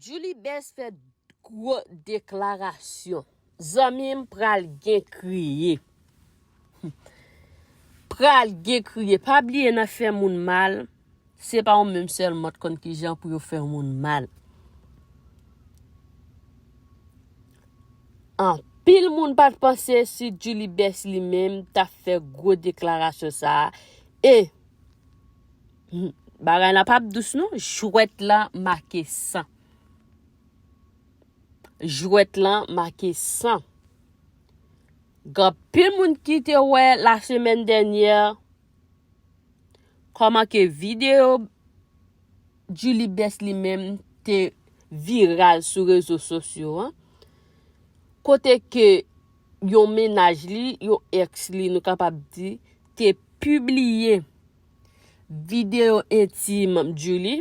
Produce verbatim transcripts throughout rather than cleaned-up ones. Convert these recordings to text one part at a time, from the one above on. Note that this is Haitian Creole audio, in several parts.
Djouly Best fè gwo deklarasyon. Zanmi m, pral gen kriye. Pral gen kriye. Pa bliye, nan fè moun mal, se pa ou menm sèlman t konn kijan pou yo fè moun mal. Anpil moun pa t panse si Djouly Best li menm t ap fè gwo deklarasyon sa a. E, hmm, bagay la p ap dous non, jwèt la make san. Jwèt lan make san. Gen anpil moun ki te wè lasemèn dènyè kòman ke videyo Djouly Best li menm te viral sou rezo sosyo an, kote ke yon mennaj li, yon èks li, nou kapab di, te pibliye videyo entim Djouly,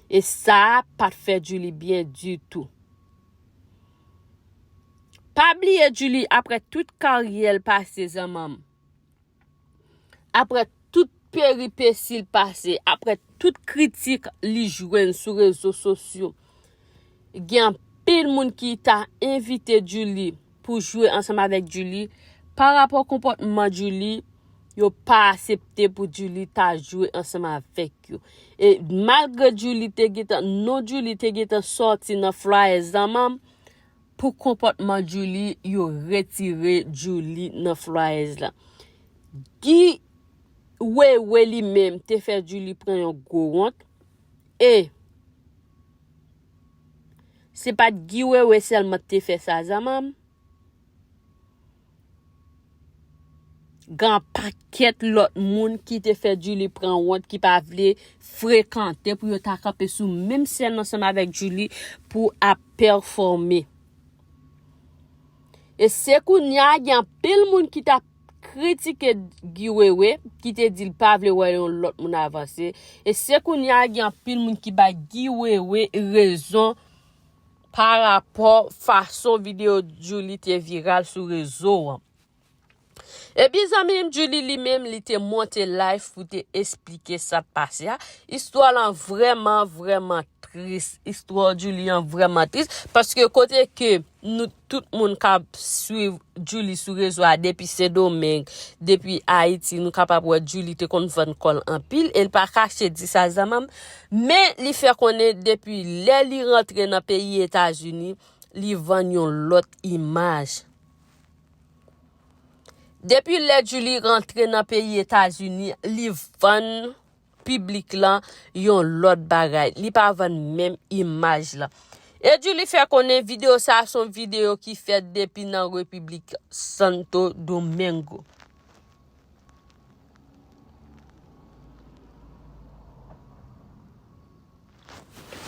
e sa a pa t fè Djouly byen ditou. Pa bliye Djouly, apre tout karyè l pase, zanmanm, apre tout peripesi l pase, apre tout kritik li jwenn sou rezo sosyo, gen anpil moun ki ta envite Djouly pou jwe ansanm avèk Djouly. Pa rapò konpòtman Djouly, yo pa asepte pou Djouly ta jwe ansanm avèk yo. E malgre Djouly te gentan, non Djouly te gentan sòti nan flyers, zanmanm, pou konpòtman Djouly, yo retire Djouly nan flyers la. Guy Wewe li menm te fè Djouly pran yon gwo wont. E se pa t Guy Wewe sèlman te fè sa, zanmanm. Gen pakèt lòt moun ki te fè Djouly pran wont, ki pa vle frekante pou yo ta kanpe sou menm sèn ansanm avèk Djouly pou ap pèfòme. E se kounye a gen anpil moun ki t ap kritike Guy Wewe, ki te di l pa vle wè yon lòt moun avanse. E se kounye a gen anpil moun ki bay Guy Wewe rezon pa rapò fason videyo Djouly te viral sou rezo an. Epi zanmi m Djouly li menm, li te monte live pou te esplike sa k pase a. Istwa lan vrèman, vrèman tris. Istwa Djouly an vrèman tris. Paske kote ke nou, tout moun k ap swiv Djouly sou rezo a depi Sendomeng, depi Ayiti, nou kapab wè Djouly te konn vann kò l anpil, e l pa kache di sa zanmanm, men li fè konnen depi lè li rantre nan peyi Etazini, li vann yon lòt imaj. Depi lè Djouly rantre nan peyi Etazini, li vann piblik lan yon lòt bagay. Li pa vann menm imaj lan. E Djouly fè konnen videyo sa a se yon videyo ki fèt depi nan Repiblik Santo Domingo.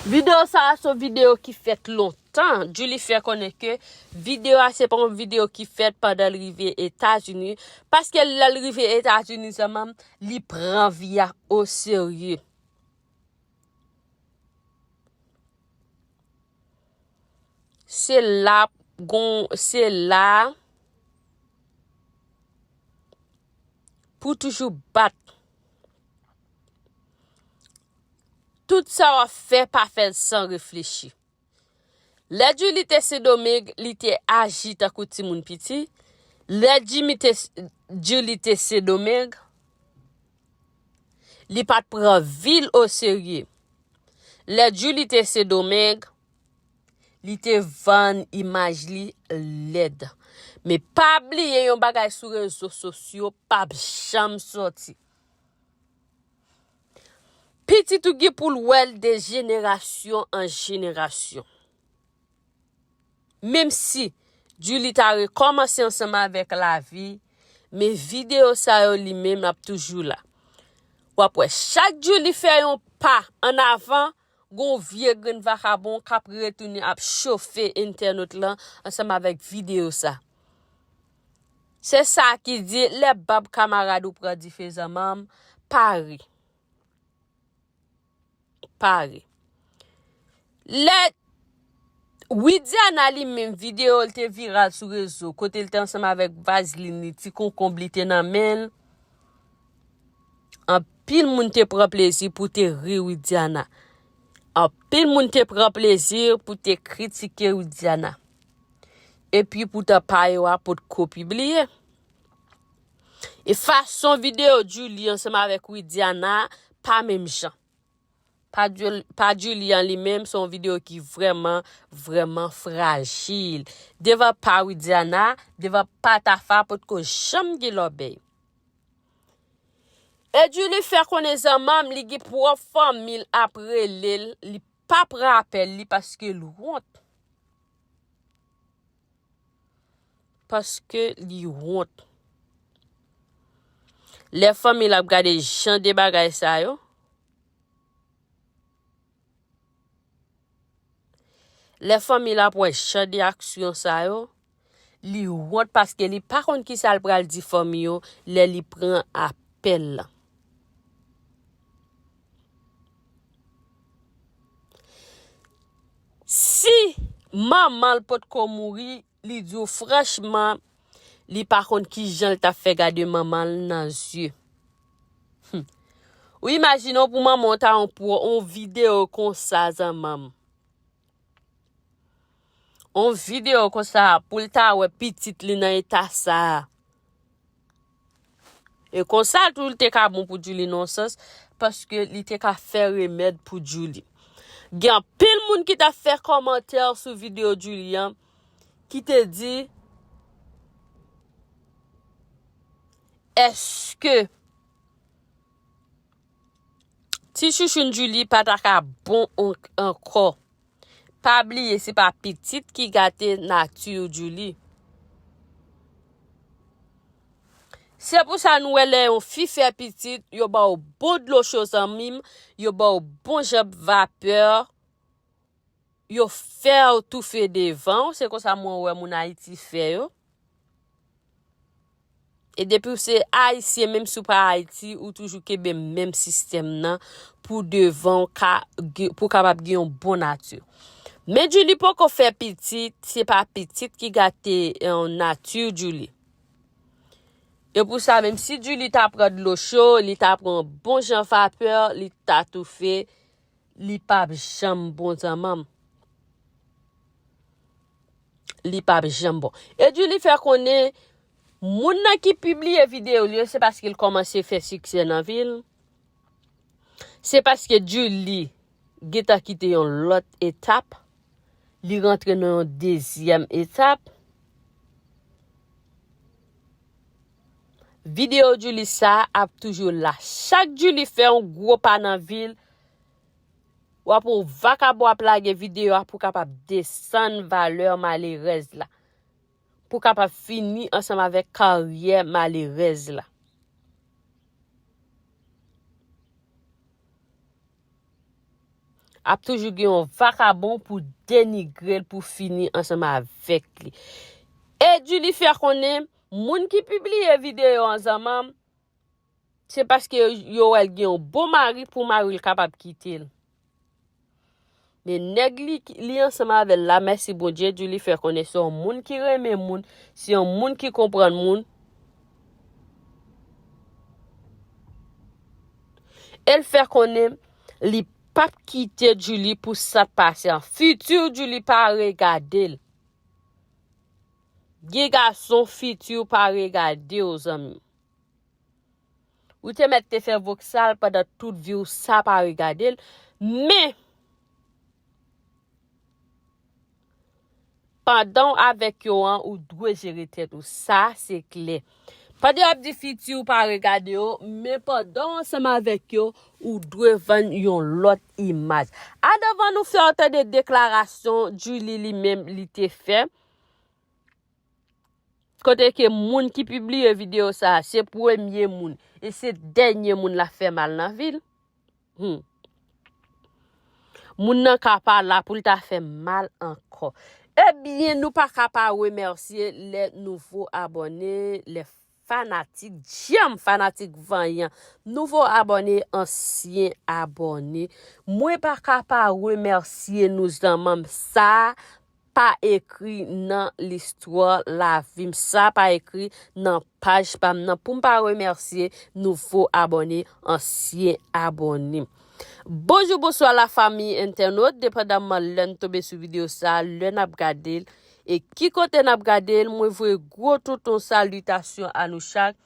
Videyo sa a se yon videyo ki fèt lontan. Djouly fè konnen ke videyo a se pa yon videyo ki fèt pandan l rive Etazini, paske lè l rive Etazini zanmanm, li pran vi a oserye. Se la gon, se la pou toujou bat. Tout sa w ap fè, pa fè l san reflechi. Lè Djouly te Sendomeng, li te aji tankou timoun piti. Lè Jimmy te, Djouly te Sendomeng, li pa t pran vi l oserye. Lè Djouly te Sendomeng, li te vann imaj li lèd. Men pa bliye yon bagay sou rezo sosyo p ap janm sòti. Pitit ou gen pou l wè l de jenerasyon an jenerasyon. Menm si Djouly ta rekòmanse ansanm avèk lavi, men videyo sa yo li menm l ap toujou la. W ap wè chak Djouly fè yon pa ann avan, gon vye grenn vakabon k ap retounen ap chofe entènot lan ansanm avèk videyo sa. Se sa ki di lè bab kamarad ou pran dife zanmanm, pare. Pare. Lè Widiana li menm videyo l te viral sou rezo, kote l te ansanm avèk vazlin li, ti konkonb li te nan men l. Anpil moun te pran plezi pou te ri Widiana. Anpil moun te pran plezi pou te kritike Widiana. Epi poutan pa yo a potko pibliye. E fason videyo Djouly ansanm avèk Widiana pa menm jan. Pa Djouly an li menm, se yon videyo ki vrèman, vrèman frajil. Devan pa Widiana, devan pa Tafa, potko janm gen lòbèy. E Djouly fè konnen zanmanm li gen pwòp fanmi l ap rele l, li pa pran apèl li paske l wont. Paske li wont. Lè fanmi l ap gade jan de bagay sa yo, lè fanmi l ap wè jan de aksyon sa yo, li wont paske li pa konn kisa l pral di fanmi yo lè li pran apèl la. Si manman l potko mouri, li di w franchman, li pa konn kijan l t ap fè gade manman l nan zye. Hmm. Ou imajine w pou manman w ta yon pwo, yon videyo konsa, zanmanm. Yon videyo konsa, pou l ta wè pitit li nan eta sa a. E konsa tou, li te ka bon pou Djouly nan yon sans, paske li te ka fè remèd pou Djouly. Gen anpil moun ki t ap fè kòmantè sou videyo Djouly an, ki te di, èske ti chouchoun Djouly pa ta ka bon an-, ankò? Pa bliye, se pa pitit ki gate nati Djouly. Se pou sa nou wè lè yon fi fè pitit, yo ba w bon dlo cho zanmi m, yo ba w bon jan vapè, yo fè w toufe devan w, se konsa mwen wè moun Ayiti fè yo. E depi w se Ayisyen, menm si w pa Ayiti, ou toujou kenbe menm sistèm nan pou devan w ka, pou w kapab gen yon bon nati. Men Djouly poko fè pitit, se pa pitit ki gate, eh, nati Djouly. E pou sa, menm si Djouly ta pran dlo cho, li ta pran bon jan vapè, li ta toufe, li p ap janm bon zanmanm. Li p ap janm bon. E Djouly fè konnen, moun nan ki pibliye videyo l yo, se paske l kòmanse fè siksè nan vi l. Se paske Djouly gentan kite yon lòt etap. Li rantre nan yon dezyèm etap. Videyo Djouly sa ap toujou la. Chak Djouly fè yon gwo pa nan vi l, w ap wè yon vakabon ap lage videyo a pou kapab desann valè malerèz la. Pou kapab fini ansanm avèk karyè malerèz la. Ap toujou gen yon vakabon pou denigre l, pou fini ansanm avèk li. E Djouly fè konnen, moun ki pibliye videyo an zanmanm, se paske yo, yo wè l gen yon bon mari pou mari l kapab kite l. Men nèg li, li ansanm avè l la, mèsi Bondye, Djouly fè konnen se yon moun ki renmen moun, se yon moun ki konprann moun. E l fè konnen li p ap kite Djouly pou sa k pase an. Fiti Djouly pa regade l. Gen gason fiti pa regade w, zanmi. Ou te mèt te fè voksal pandan tout vi w, sa pa regade l. Men, pandan w avèk yo an, ou dwe jere tèt ou. Sa, se klè. Pandan y ap di fiti w pa regade yo, men pandan w ansanm avèk yo, ou dwe vann yon lòt imaj. Adan, anvan nou fè w tande deklarasyon Djouly li menm li te fè, kote ke moun ki pibliye videyo sa a, se premye moun e se dènye moun l ap fè mal nan vi l. Hmm. Moun nan ka pa la pou l ta fè mal ankò. Ebyen, nou pa ka pa remèsye lè nouvo abòne, lè fanatik djanm, fanatik vanyan, nouvo abòne, ansyen abòne. Mwen pa ka pa remèsye nou, zanmanm. Sa pa ekri nan listwa lavi m. Sa pa ekri nan paj pa m nan pou m pa remèsye nouvo abòne, ansyen abòne. Bonjou, bonswa lafanmi entènot, depandamman lè n tonbe sou videyo sa, lè n ap gade l, e ki kote n ap gade l, mwen voye gwo touton salitasyon a nou chak,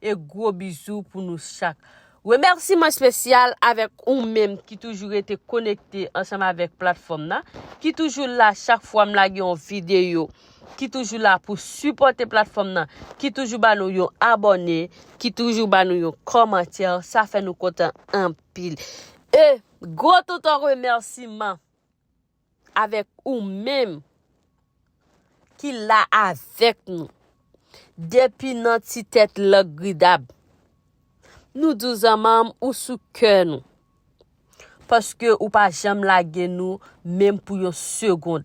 e gwo bizou pou nou chak. Remèsiman espesyal avèk ou menm ki toujou rete konekte ansanm avèk platfòm nan, ki toujou la chak fwa m lage yon videyo, ki toujou la pou sipòte platfòm nan, ki toujou ba nou yon abòne, ki toujou ba nou yon kòmantè, sa fè nou kontan anpil. E gwo touton remèsiman avèk ou menm ki la avèk nou depi nan ti tèt lang gridab. Nou di w zanmanm ou sou kè nou. Paske ou pa janm lage nou menm pou yon segonn.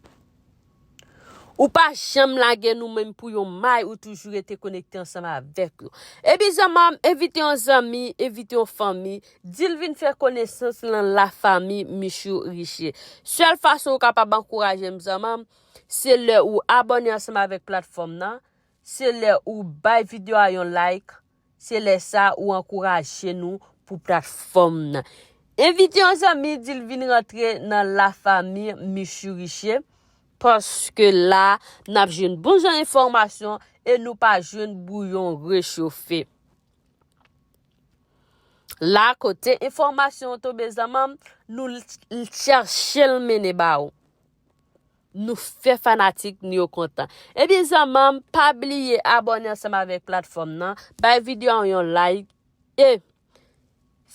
Ou pa janm lage nou menm pou yon may, ou toujou rete konekte ansanm avèk nou. Epi zanmanm, envite yon zanmi, envite yon fanmi, di l vin fè konesans lan lafanmi Michou Riche. Sèl fason ou kapab ankouraje m zanmanm, se lè ou abòne ansanm avèk platfòm nan, se lè ou bay videyo a yon like, se lè sa ou ankouraje nou pou platfòm nan. Envite yon zanmi, di l vin rantre nan lafanmi Michou Riche, paske la n ap jwenn bon jan enfòmasyon e nou pa jwenn bouyon rechofe. La kote enfòmasyon an tonbe zanmanm, nou l- l- chèche l mennen ba ou. Nou fè fanatik nou yo kontan. Ebyen zanmanm, pa bliye abòne ansanm avèk platfòm nan, bay videyo an yon like, e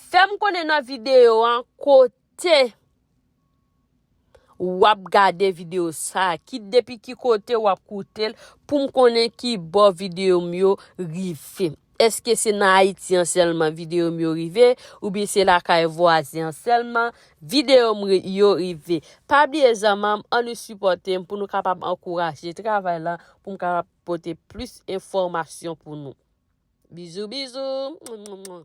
fè m konnen nan videyo an kote w ap gade videyo sa a, ki depi ki kote w ap koute l, pou m konnen ki bò videyo m yo rive. Èske se nan Ayiti an sèlman videyo m yo rive, oubyen se lakay vwazen an sèlman videyo m ri- yo rive? Pa bliye zanmanm, ann nou sipòte m pou nou kapab ankouraje travay la, pou m kapab pote plis enfòmasyon pou nou. Bizou, bizou.